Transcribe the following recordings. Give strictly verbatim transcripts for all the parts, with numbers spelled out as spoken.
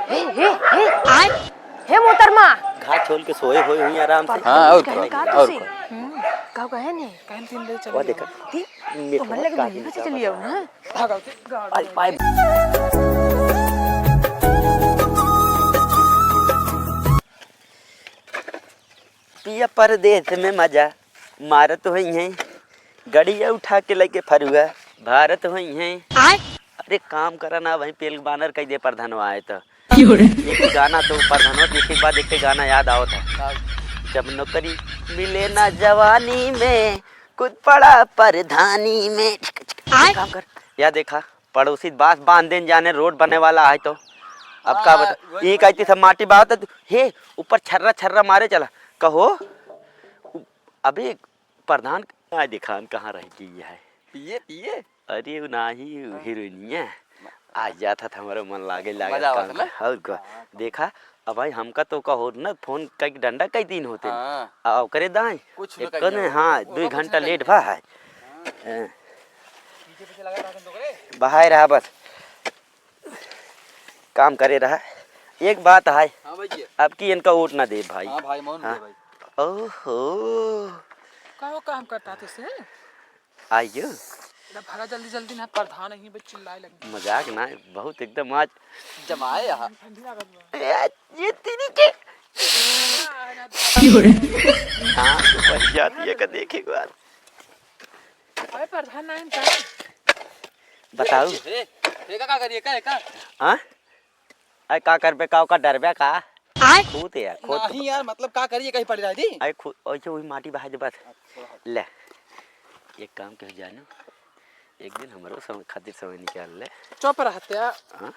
हे, हे, हे, आय, हे मोहतरमा। घास छोल के सोए होए हुई आराम से। हाँ, और कहने का। का और तुसी? का? हम्म, का कहे ने? कहन तीन बजे चल वो गया। देखा, ती, मिठवा तुम्हारे लगे काहे मिलने से निकला चली आओ ना। भाग आओ, भाग आओ। आई, आई। पिया परदेस में मजा मारत होइहैं, गड़िया उठा के लइके फरुआ भारत होइहैं। आय। अरे काम करा ना, वहीं पेल बानर कइ दे प्रधानवा आए तो। क्यों रे? एक गाना तो प्रधानवा के एक, एक बाद एक, एक गाना याद आवत है। जब नौकरी मिले ना जवानी में, कूद पड़ा प्रधानी में। आय। काम कर, या देखा, पड़ोसी बांस बांध देन जाने, रोड बने वाला है तो। अब का हाँ, बता, वही ई कहती सब माटी बहावत है, हे, ऊपर छर्रा छर्रा मारे चला। कहो, उ-, अबे प्रधान, आय दिखान कहाँ रह गई है? पिए, पिए। अरे, उ नाही, उ हाँ। हीरोइनिया। आ जात हत, हमरो मन लागे, लागे मजा आवत काम ना? कर। और का? हाँ। देखा, अब भाई हमका तो का होत ना, फोन कई डंडा कई दिन होते। हाँ। आ, ओकरे दाई। कुछ न एक कहिए, कने, वो, हाँ, वो दुई तो कुछ घंटा न लेट कहिए। भा है। हाँ। हाँ। पीछे पीछे लगा था तुम लोग रे। बाहर रहा बस। काम करे रहा। एक बात है। हाँ भैया। अब की इनका वोट ना दे भाई। हाँ भाई, मौन हाँ। दे भाई। ओहो। का हो काम करता तुसे? आइयो। इधर भरा जल्दी जल्दी ना, प्रधान यहीं पे चिल्लाए लगे। मजाक ना, बहुत एकदम आज जमाए यहाँ। ठंडी लागत बा। ए, ये तेरी के। हाँ, तो बढ़िया दिए का देखे एक बार। अरे प्रधान ना इनका। बताओ। ए, ए, का, का करिए, का, का? हाँ? अरे का करबे, का ओका डरबे का? आय। खुद यार, खुद। नहीं यार, मतलब का करिए, कहीं पड़ी रह दी? अरे खुद, ओइसे वही माटी बहा दे बस। अच्छा। ले, एक काम के जानो, एक दिन हमरो समय खातिर समय निकाल ले। चुप रहते। हाँ?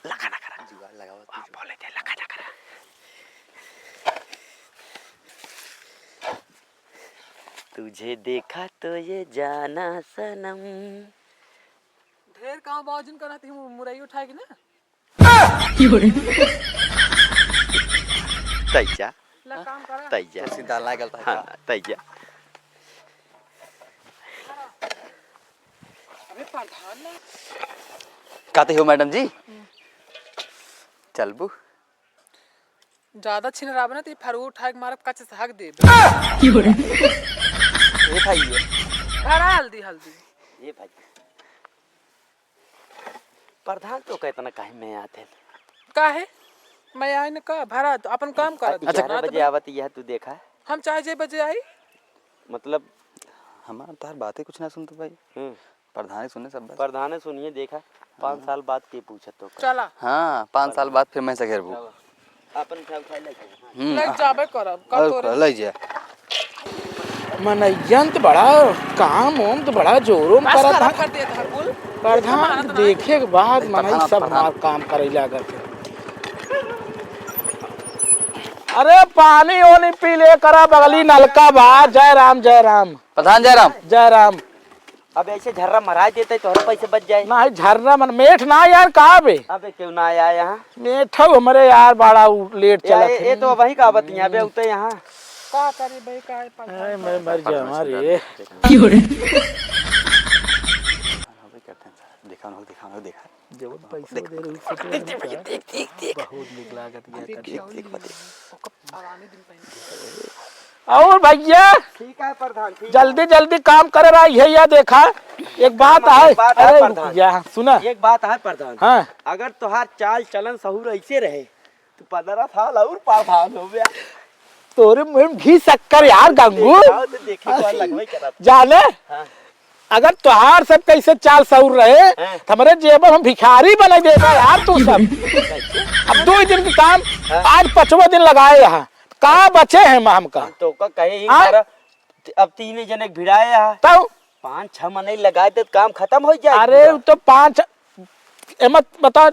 लगा ना करा। जुगाड़ लगावा हाँ, बोले थे, लगा ना करा। तुझे देखा तो ये जाना सनम। ढेर काम बाउजिन करत ही, मु-, मुरई उठाए के ना। तैजा। ला काम करा। तैजा। तो सीधा लागल था हाँ, का? तैजा। अबे प्रधान ना। कहते हो मैडम जी? हम्म। चलबू? ज्यादा छिनराबे ना तो ये फरू उठा के मारब, कच से हक देब। ये भाई ये। भरा हल्दी, हल्दी। ये भाई। प्रधान तो कहता ना काहे में आते हैं। काहे? मैं आए न का? भरा तो अपन काम करत अच्छा। ग्यारह बजे आवत यह तू देखा। हम चाहे जे बजे आई। मतलब हमार तार बातें कुछ ना सुनते भाई। हम्म। प्रधाने सुने सब बात। प्रधाने सुनिए, देखा, पाँच हाँ। साल बाद के पूछत तो का? चला। हाँ, पाँच साल बाद फिर मैं से घेरबू। चला। अपन उठा, उठा ले जा। हम्म। ले जाबे करब, का और तोरे? का, ले जा। मनैयन त बड़ा काम ओम त बड़ा जोरों बस करत खराब है। कर दिया था कुल। प्रधान मारत ना। देखे के बाद मनई प्रधान, सब प्रधान। हमार काम करे लागत है। अरे पानी ओनी पी ले करा, बगली नलका बा। जय राम, जय राम। प्रधान जय राम। जय राम। अब ऐसे झर्रा मराए देते, तोहरे पैसे बच जाए। नाही, झर्रा मन मेठ ना यार, का बे? अबे क्यों ना आया यहाँ? मेठ हो हमरे यार, बड़ा उ लेट ये, चलत ये, है। ये तो वही का बतिया बे, उते यहाँ। का करी भाई, का पता। अरे, मैं मर जाऊँ रे। क्यों रे? दिखा ना, दिखा ना, दिखा। जब पैसा दे रही, देख, देख, देख, देख। बहुत निक लागत है। देख, देख, देख, देख। और भैया, ठीक है प्रधान, ठीक है। जल्दी जल्दी काम करे रहा, ये या देखा, एक बात हम है। एक बात है अरे प्रधान। रुक जा, सुना। एक बात है प्रधान। हाँ। अगर तोहार चाल चलन सहूर ऐसे रहे, तो पन्द्रह साल और प्रधान हो गया। तोरे मुंह में घी शक्कर यार, गंगू। देखा तो देखे को लगवे करत। जाने? हाँ। अगर तोहार सब कैसे चाल सहूर रहे, हाँ। तो हमरे जेब में हम भिखारी बने देबे यार तू सब। अब दो ही दिन के काम, हाँ। आज पाँचवा दिन लगाए यहाँ, का बचे हैं माँ हमका? हम तो का कहे ही हाँ? कर, अब तीन जने के भिड़ाए यहाँ। तब? पाँच छह मनई लगाए तो काम खत्म हो जाए अरे पूरा। उ तो पाँच, एमत बता,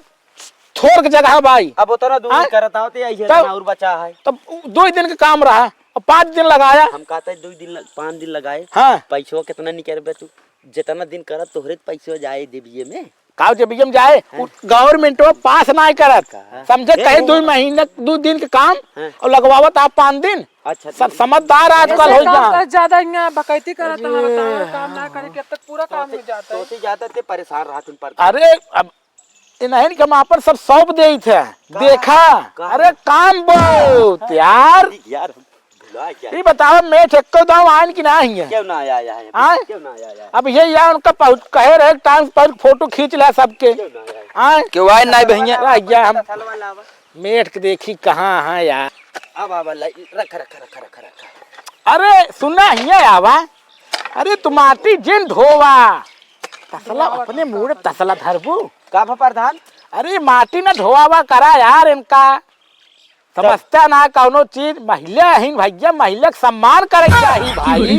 थोर के जगह बाई। अब उतना दूर हाँ? करत आवते, यही तब? इतना और बचा है। तब उ दो ही दिन के काम रहा, अब पाँच दिन लगाया। हम कहते हैं दो दिन लग-, पाँच दिन लगाए। हाँ। पैसवा कितना निकलबे तू? जितना दिन करत तोहरे पैसवा जाए देबिये में। काव जब हम जाए, हाँ। उ गवर्नमेंट में पास ना करत। का? समझे, ए, कहे ओ। दो महीना, दो दिन के काम हाँ। और लगवावत आप पाँच दिन। अच्छा, सब ठीक। समझदार आजकल ऐसे होइ काम गया। कर, ज्यादा यहाँ बकैती करत हमारा, अरे। तो हमारा काम ना करे के, अब तक पूरा काम हो जाता है। तोसे ज्यादा ते परेशान रहा तुम पर। अरे, अब इन्हन के हम आपन सब सौंप देइत है। का? देखा, का? अरे काम बहुत यार। यार, हम भुला गया। ई बतावा, मेठ एक्को दाव आइन कि ना हिया? क्यों ना आया, आया है? आए? क्यों ना आया, आया है? अब ये यार उनका पहुँच, कहे रहे टाइम पर फोटो खींच ला सबके। क्यों ना आया है? आए? क्यों आए ना भैया? रह गया हम। तसलवा लावा। मेठ के देखी कहाँ है यार? अब आवा, लाई, रख, रख, रख, रख, रख। अरे सुना, हिया आवा। अरे तू माटी जिन ढोवा। तसला अपने मूड़ तसला धरबू। का भा प्रधान? अरे माटी न ढोवावा करा यार इनका। समझता ना कौनो चीज, महिला ही भैया, महिला के सम्मान करे के चाही भाई।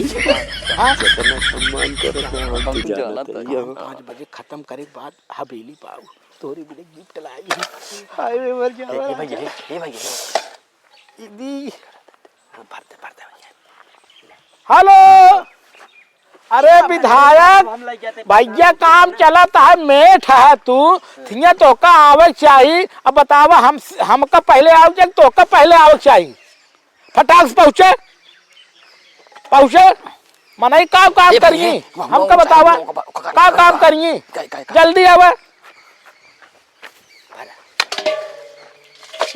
हाँ? जितना सम्मान करे के हम तो जानत ही हो। पाँच बजे खत्म करे के बाद हवेली पाऊ, तोरी बिना गिफ्ट लाई। हाय रे मर ए, ए जावा। भैया, ए, ए भैया। दीदी। हाँ, भर दे, भर दे भैया। हेलो, अरे विधायक, भैया काम चलत है, मेठ है तू, थिया तोका आवे के चाही। अब बतावा, हम, हमका पहिले आवे के चाही, तोका पहिले आवे के चाही। फटाक से पहुँचे, पहुँचे, मनई का काम ए करिए, भैया, हमका बतावा, का काम करिए, जल्दी आवा।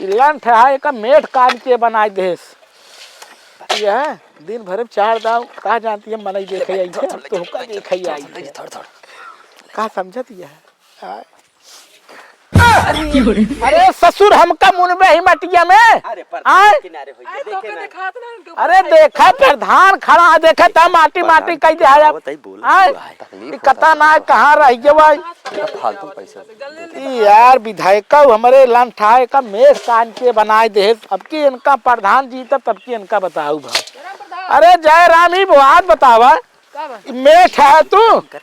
ई लंठ है, एका मेठ कान के बनाई देस। यह दिन भर में चार दाव, का जानती है, मनई देखे आई है, तोहका देखे आई है। थोड़ा, थोड़ा। का समझत यह? हाँ। अरे ससुर, हमका मुनबे ही मटिया में। अरे, पर आय? किनारे हो गया, अरे, देखे तोके ना। दिखात ना, उनके अरे, ऊपर देखा, प्रधान खड़ा है, देखा, ता माटी, माटी कह दे है। बताओ, बताइए, बोलो, आय? तकलीफ ई होता कता है। ना, कहाँ रह गए भाई? फालतू पैसा। ई यार, विधायक का हमरे लंठाए का मेठ कान के बनाए दे। अब की इनका प्रधान जीतब, तब की इनका बताऊ भाई। अरे, जय राम ही बात बतावा। का बा? ई मेठ है तू,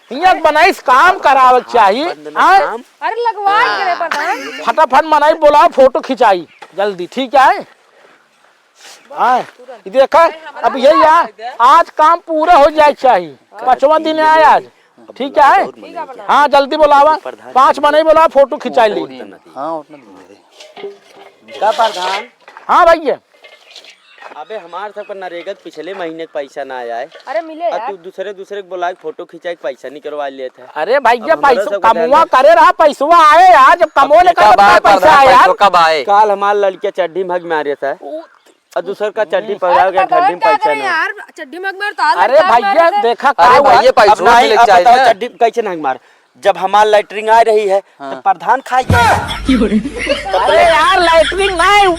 हियाँ बनाइस काम करावक चाही। बंद में आय? काम। अरे लगवा के रे प्रधान। फटाफट मनई बोलाओ, फोटो खिंचाई जल्दी, ठीक है? आय, ई देखा, अब यही आ, आज काम पूरा हो जाए चाही। पाँचवा दिन आय आज, ठीक है? हाँ, जल्दी बोलावा, पाँच मनई बोलावा, फोटो खिंचाई ली। हाँ, उतना दिन दे। का प्रधान? हाँ भैया। अबे हमार सबका नरेगा के पिछले महीने के पैसा ना आया है। अरे मिले आ यार। तू दूसरे दूसरे के बोला के फोटो खिंचा के पैसा निकलवा लेत है। अरे भैया, अब हमारा पैसा सबका कमवा ध्यान करे रहा, पैसवा आए यार, जब कमवा अब निकल कब आए, पैसा आए यार। पैसा कब आए? काल हमार लड़किया चड्ढी में हग मारे था। उ- और दूसर का चड्ढी अरे पहरा गया, प्रधान, ठंडी में का पैसा करे ना। यार, चड्ढी में हग मार तो आज अरे लड़का भैया, मारे थे। देखा अरे का हुआ? भैया, अब पैसवा नहीं, मिले के अब चाही बताओ, ना। चड्ढी कैसे ना हग मार? जब हमार लैट्रिन आ रही है, हाँ। तो प्रधान खाई जाए। अरे यार, लैट्रिन नहीं,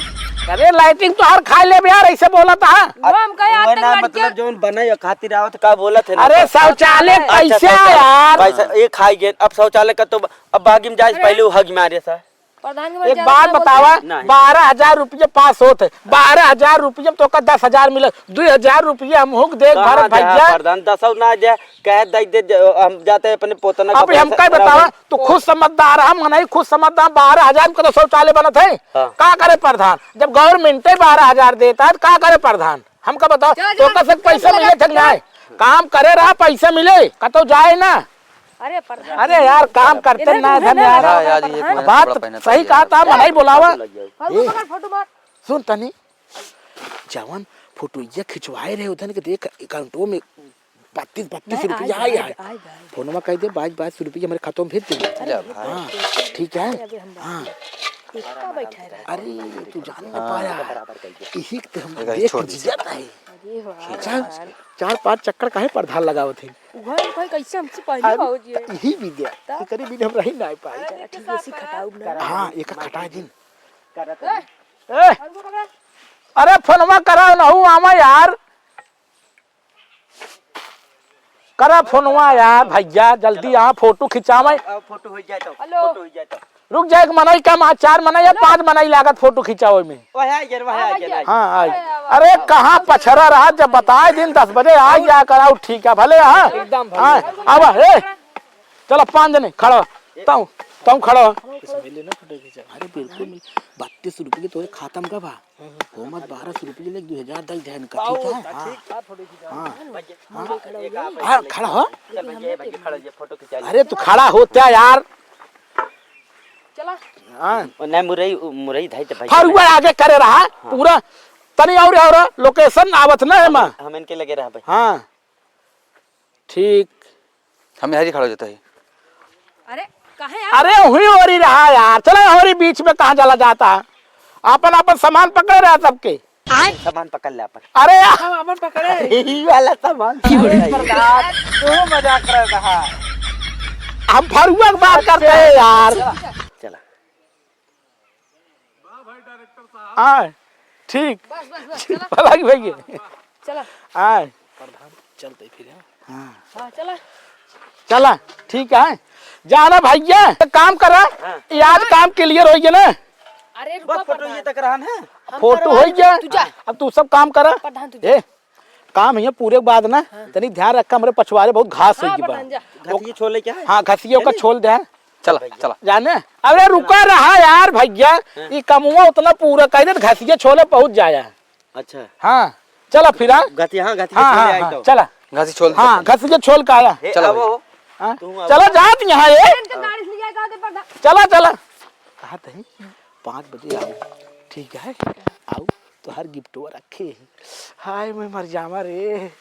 अरे लैट्रिन तो हर खाई लेब यार, ऐसे बोला था। वो हम कहे वो ना, आतंकवादी मतलब, क्या? जौन बने खातिर आवत का बोलत है ना, अरे तो शौचालय अच्छा, कैसे शौचालय। यार? पैसा एक खाई गए, अब शौचालय का तो अब बागी में जाए से अरे। पहले वो हग मारे था। प्रधान के पास एक ज्यादा बात ना बोलते बतावा, हैं। नहीं। बारह हजार रुपये पास होत है, बारह हजार रुपये में तोका दस हजार मिले, दुई हजार रुपये हम हुक देख कहाँ भरत दे भैया। प्रधान, दसौ ना दे, कहे दे, दे, दे, हम जाते हैं अपने पोतना का अब हम पैसा कह बतावा, करावे। तू खुद समझदार, हम नहीं खुद समझदार, बारह हजार में कतो शौचालय बनत है? हाँ। का करे प्रधान, जब गवर्नमेंट बारह हजार देता है, तो का करे प्रधान? हमका बताओ, जा, जा, तोका से जा, पैसा जा, मिले जा, थे कि जा। नहीं? काम करे रहा, पैसा मिले, कतो जाए ना। अरे प्रधान। अरे यार, काम करते इधर ना है, घूमे धन ना यार। रहा हाँ यार, ये प्रधान। एक महीना बात कपड़ा पहना सही था कहा यार। था, मनई बोलावा। फोटो लग जाओ। फोटो ए, पकड़, फोटो मार। सुन तनी, जवन फोटो ये खिंचवाए रहे उधन के देख, अकाउंटो में बत्तीस, बत्तीस नहीं, रुपया आए, आए, आए, आए। आए, आए। फोनमा कह दे, बाईस, बाईस रुपया हमारे खातों में भेज देंगे। अरे, हाँ, ठीक है। अरे, अभी हम बात हाँ। करते हैं। इतना बैठा है। अरे, तू जान ना हाँ। पाया। यही तो हम एक देख छोड़ के दे। जिया था। अरे वाह चार, यार। चार पांच चक्कर काहे प्रधान लगावत है? उघर उघर कैसे हमसे पहले अरे, बाबूजी है। यही विद्या, तब? एकरे बिना हम रही ना पाई। चला, ठीक है, इसी खटाऊ ना। हाँ, एक खटाए दिन। ए, ए, अरे फोनमा कराओ ना, हूँ आमा यार। करा फोनवा यार भैया, जल्दी चलो। आ, फोटो खिंचावे। अब फोटो हो जाए तो, हेलो। फोटो हो जाए तो। रुक जाए, एक मनई कम, आ, चार मनई या हेलो। पांच मनई लागत फोटो खिंचावे में। वह आ गया, वह आ गया। हाँ, आई। अरे, कहाँ पछरा रहा, जब बताए दिन दस बजे आ गया कराओ, ठीक है, भले, हाँ। एकदम भले। हाँ, अब, ए, चलो, पांच जने, खड़ा हो। तऊ, तऊ खड़ा हो। अरे, बिल्कुल, बत्तीस रुपये के तोरे खाता में का बा? हो मत, बारह सौ रुपये ले, दो हजार दल ध्यान का, ठीक है? हाँ। हाँ। हाँ, खड़ा हो। चल भैया, भैया, खड़ा हो जा, फोटो खिंचा ले। अरे, तू खड़ा हो त्या यार। चला। हाँ। ओ, नहीं, मुरई, मुरई धाई तो भाई। फरुआ आगे करे रहा, हाँ। पूरा तनी और, और location आवत ना है माँ। हम इनके लगे रहबे। हाँ, ठीक। हम यहाँ ही खड़ा हो जाता है। अरे, काहे यार? अरे, हुई हो रही रहा यार, चला हो रही बीच में कहाँ चला जाता है? अपन, अपन सामान पकड़े रहा सबके। सामान पकड़ ले अपन। अरे यार। हम अपन पकड़े। यही वाला सामान। अरे प्रधान, तू मजाक कर रहा है। हम फरुआ की बात करते हैं यार। चला। हाँ, ठीक। बस, बस, बस, चला। भला की भैया। चला। हाँ। प्रधान, चलते फिर, हाँ? हाँ। हाँ, चला। चला, ठीक है। जाना भैया, एक काम करा, हाँ। ये आज काम clear होइ गया ना? अरे, रुको बस, फोटो प्रधान। ये तक रहा ना? हम फोटो करवा होइ लेते, गया। तू जा। अब तू सब काम करा। प्रधान, तू जा। ए, काम हियाँ पूरे के बाद ना, हाँ। तनी ध्यान रखा, हमरे पछवारे बहुत घास हाँ, होइगी बा। प्रधान, जा। घसिया छोले क्या है? हाँ, घसिया ओका चली। छोल दे। चला, चला। जाने? अरे रुका रहा यार भैया, हाँ। ई कमुआ उतना पूरा कइ दे, घसिया छोले पहुँच जाया। अच्छा। हाँ, चला फिर, हाँ। घसिया, हाँ, घसिया हाँ, छोले हाँ, आई हाँ, तो। चला। घसी छोल हाँ, देते हैं। घसिया छोल का आया। हे, चला अब भाई। हो। हाँ? तू अब चला जात यहाँ ये। इनके गाड़ी से ले जाएगा, दे प्रधान। चला, चला। कहा तही, पाँच बजे आओ। ठीक है? आओ, तोहर गिफ्टवा रखे हैं। हाय, मैं मर जावा रे।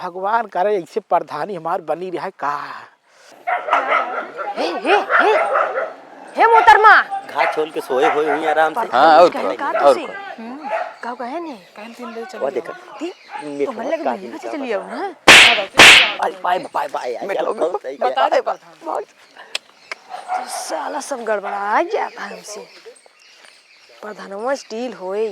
भगवान करे ऐसे प्रधानी हमार बनी रहे का। हे, हे, हे, हे मोहतरमा। घास छोल के सोए होए हुई आराम से। हाँ, और कहने का। का और तुसी? का। हम्म, का कहे ने? वो देखा। ती, नेटवर्क तो मन लगे का दुनिया से चली आओ ना। बाय, बाय, बाय, बाय, यार, नेटवर्क बहुत सही बता है। दे। साला सब गड़बड़ा जाता हमसे। प्रधानवा still होए।